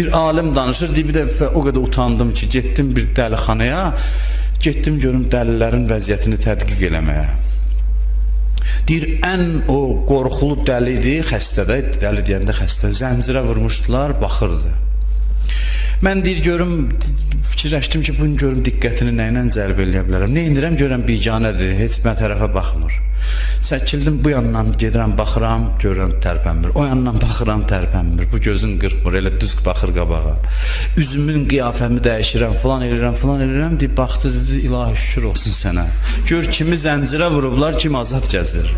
Bir alim danışır, deyir, bir dəfə o qədər utandım ki, getdim bir dəlixanaya, getdim görüm dəlilərin vəziyyətini tədqiq eləməyə. Deyir, ən o qorxulu dəli idi, xəstədə, dəli deyəndə xəstə, zəncirə vurmuşdular, baxırdı. Mən deyir, görüm, fikirləşdim ki, bunu görüm diqqətini nə ilə cəlb eləyə bilərəm. Nə edirəm, görəm biganədir, heç mən tərəfə baxmır. Çəkildim, bu yandan gedirəm, baxıram, görürəm tərpənmir. O yandan baxıram, tərpənmir. Bu gözün qırpmır, elə düz baxır qabağa. Üzümün qiyafəmi dəyişirəm, filan eləyirəm, filan eləyirəm. Deyib, baxdı, dedi, ilahi şükür olsun sənə. Gör kimi zəncirə vurublar, kim azad gəzir.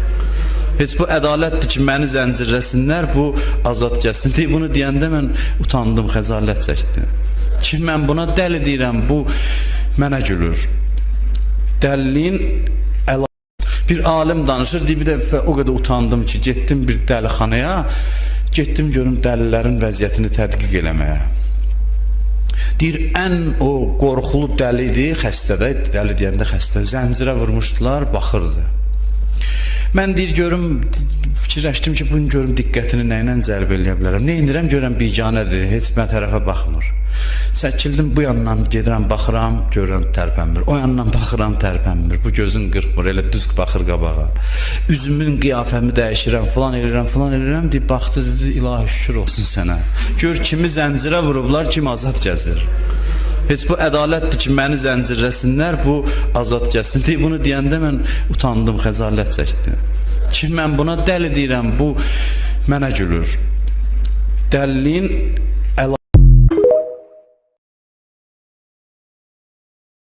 Heç bu ədalətdir ki, məni zəncirləsinlər, bu azad gəzsin. Deyib, bunu deyəndə mən utandım, xəcalət çəkdim. Ki, mən buna dəli deyirəm, bu mənə gülür. Dəliliyin bir alim danışır, deyir, bir dəfə o qədər utandım ki, getdim bir dəlixanaya, getdim görüm dəlilərin vəziyyətini tədqiq eləməyə. Deyir, ən o qorxulu dəli idi, xəstədə, dəli deyəndə xəstə, zəncirə vurmuşdular, baxırdı. Mən deyir, görüm, fikirləşdim ki, bunu görüm diqqətini nə ilə cəlb eləyə bilərəm. Nə edirəm, görəm biganədir, heç mən tərəfə baxmır. Çəkildim, bu yandan gedirəm, baxıram, görürəm tərpənmir. O yandan baxıram, tərpənmir. Bu gözün qırpmır, elə düz baxır qabağa. Üzümün qiyafəmi dəyişirəm, filan eləyirəm, filan eləyirəm. Deyib, baxdı, dedi, ilahi şükür olsun sənə. Gör kimi zəncirə vurublar, kim azad gəzir. Heç bu ədalətdir ki, məni zəncirləsinlər, bu azad gəzsin. Deyib, bunu deyəndə mən utandım, xəcalət çəkdim. Ki, mən buna dəli deyirəm, bu mənə gülür. Dəliliyin